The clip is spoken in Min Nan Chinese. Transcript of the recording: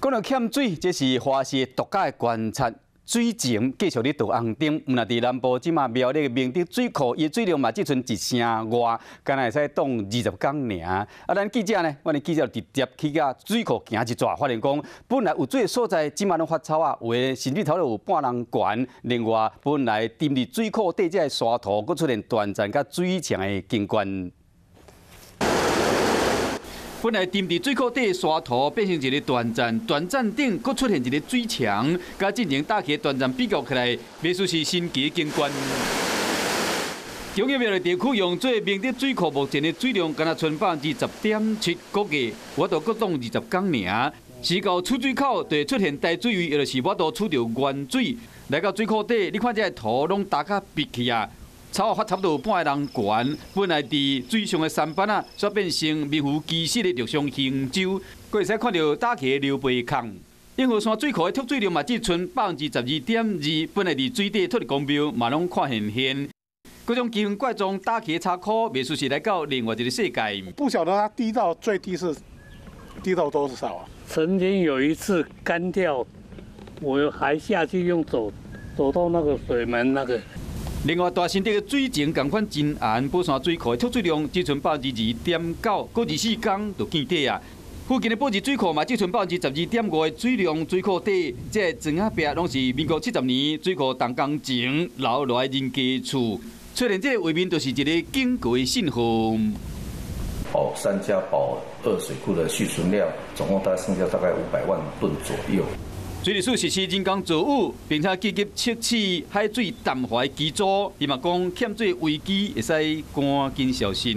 講到欠水，這是華視獨家的觀察。水情繼續咧倒紅燈，毋但佇南部這馬苗栗的明德水庫，伊水量嘛只賰一成外，敢若會使擋20工爾。啊，咱記者呢，阮的記者直接去共水庫行一逝，發現講本來有水的所在，這馬攏發臭啊，有的甚至頭有半人懸。另外，本來沉佇水庫底這个沙塗，閣出現斷層佮水牆的景觀。本來沉佇水庫底的沙塗變成一个斷層，斷層頂閣出現一个水牆，佮進前打起斷層比較起來，袂輸是神奇景觀。中央苗栗地區用做明德水庫目前的水量，敢若賰10.7%，估計有法度閣擋20工爾。時到出水口就會出現台水位，也就是無法度取著原水。來到水庫底，你看這个塗攏焦甲篦去啊！草發差不多有半个人懸，本來佇水上的舢舨啊，煞變成名副其實的陸上行舟，閣會使看著打起的流背孔。永和山水庫的蓄水量嘛，只賰22.2%，本來佇水底土地公廟嘛攏看現現。各種奇形怪狀打起的插箍，袂輸是來到另外一个世界。不曉得它低到最低是低到多少啊？曾經有一次乾掉，我還下去用走走到那個水門那個。另外，大新竹的水情仝款真絚，寶山水庫的蓄水量只賰2.9%，閣24工就見底啊！附近的寶二水庫嘛，只賰12.5%的水量，水庫底這个磚仔壁攏是民國70年水庫動工前留落來人家厝，出現這个畫面，就是一个警告的信號。哦，三嘉寶二水庫的蓄存量總共大概剩下大概500萬噸左右。水利署實施人工造雨，並且積極測試海水淡化的機組，希望講欠水危機會使趕緊消失。